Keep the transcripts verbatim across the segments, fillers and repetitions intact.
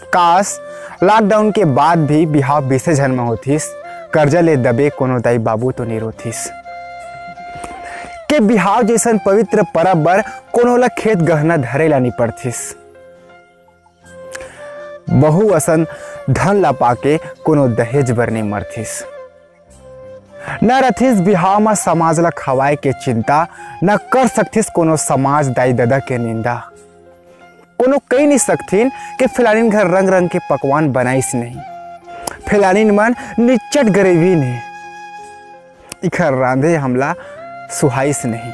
काश, लॉकडाउन के बाद भी बिहाव बीसे झन म होतिस, कर्जा ले दबे कोनो दाई बाबू तो नइ रोतिस। के बिहाव जइसन पवित्र परब बर कोनो ला खेत गहना धरे ला नइ पड़तिस। बहू असन धन ला पाके कोनो दहेज बर नइ मरतिस। न रथिस बिहाव म समाज ला खवाए के चिंता, न कर सकथिस कोनो समाज दाई ददा के निंदा। कोनो कहि नइ सकथिन के फलानिन घर रंग रंग के पकवान बनाइस नहीं, फलानिन मन निच्चट गरेविन हे, इखर रांधे हमला सुहाइस नहीं।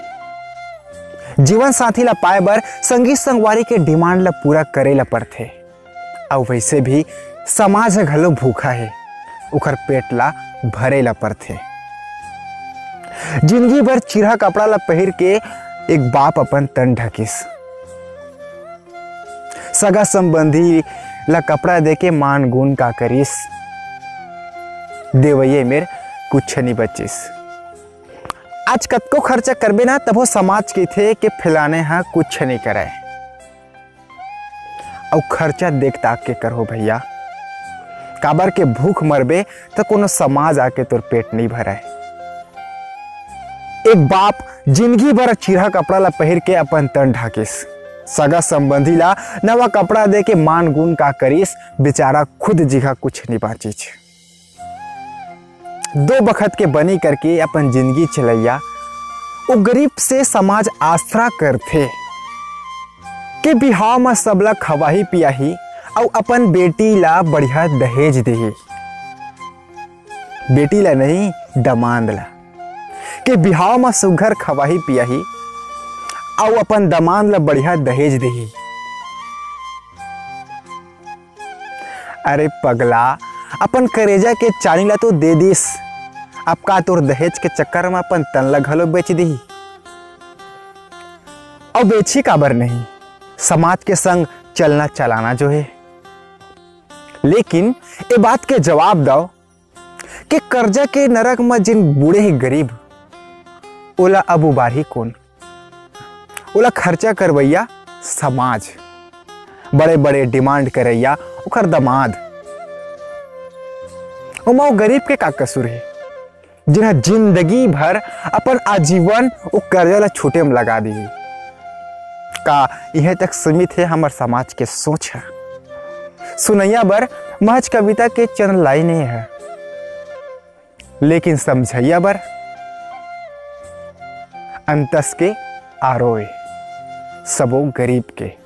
जीवन साथी ला पाए बर संगी संगवारी के डिमांड ला पूरा करे ला पड़थे। अउ वैसे भी समाज ह घलो भूखा हे, ओकर पेट ला भरे ला पड़थे। जिंदगी भर चिरहा कपड़ा ला पहिर के एक बाप अपन तन ढकिस। सगा संबंधी ला कपड़ा देके मान गुन का करिस, देवइये मेर कुछ नइ बचिस। आज कतको खर्चा करबे ना, तभो समाज कहिथे के फलाने ह कुछ नइ करय। अउ खर्चा देख ताक के करहो भैया, काबर के भूख मरबे त कोनो समाज आके तोर पेट नइ भरय। एक बाप जिंदगी भर चिरहा कपड़ा ला पहिर के अपन तन ढाकिस, सगा संबंधी ला नवा कपड़ा दे के मान गुन का करिस, बेचारा खुद जिघा कुछ नइ बांचिस। दो बखत के बनी करके अपन जिंदगी चलैया ओ गरीब से समाज आसरा करथे के बिहाव म सबला खवाही पियाही अउ अपन बेटी ला बढ़िया दहेज देही। बेटी ला नहीं, दमांद ला। के बिहाव म सुघर खवाही पियाही अउ अपन दमांद ला बढ़िया दहेज देही। अरे पगला, अपन करेजा के चानी ला तो दे दिस, अब का तोर दहेज के चक्कर म अपन तन ला घलो बेच दिही? अउ बेची काबर नहीं, समाज के संग चलना चलाना जो हे। लेकिन ए बात के जवाब दव के कर्जा के नरक म जिन बूड़े हे गरीब, ओला अब उबारही कोन? ओला खर्चा करवइया समाज, बड़े-बड़े डिमांड करइया ओकर दमाद। ओमा ओ गरीब के का कसूर हे, जिनहा जिंदगी भर अपन आजीवन ओ कर्जा ला छूटे म लगा दिही? का इहें तक सीमित हे हमर समाज के सोच ह? सुनइया बर महज कविता के चंद लाइन हे, लेकिन समझइया बर अंतस के आरोय सबो गरीब के।